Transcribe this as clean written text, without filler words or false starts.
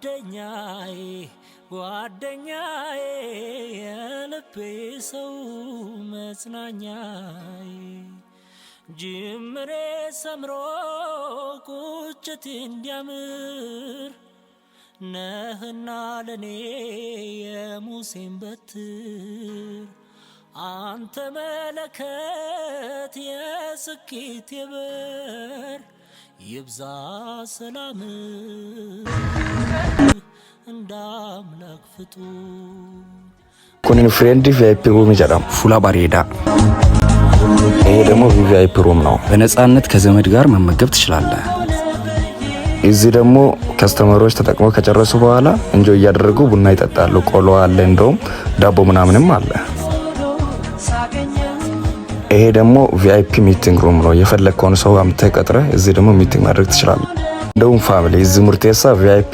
ጓደኛዬ ጓደኛዬ የልቤ ሰው መጽናኛዬ ጅምሬ ሰምሮ ቁጭት እንዲያምር ነህና ለኔ የሙሴን በትር አንተ መለከት የስኬቴ በር ይብዛ ሰላም እንደ አምላክ ፍጡር። Kun friend VIP room jedhama. Fuula bareedaa. ይሄ ደግሞ VIP room ነው። በነፃነት ከዘመድ ጋር መመገብ ትችላለህ። እዚህ ደግሞ customer ኦች ተጠቅመው ከጨረሱ በኋላ enjoy እያደረጉ ቡና ይጠጣሉ። ቆሎ አለ፣ እንደውም ዳቦ ምናምንም አለ። ይሄ ደግሞ VIP meeting room ነው። የፈለግከውን ሰው አምጥተህ ቀጥረህ እዚህ ደግሞ meeting ማድረግ ትችላለህ። እንደውም family እዚህ ሙርቴሳ VIP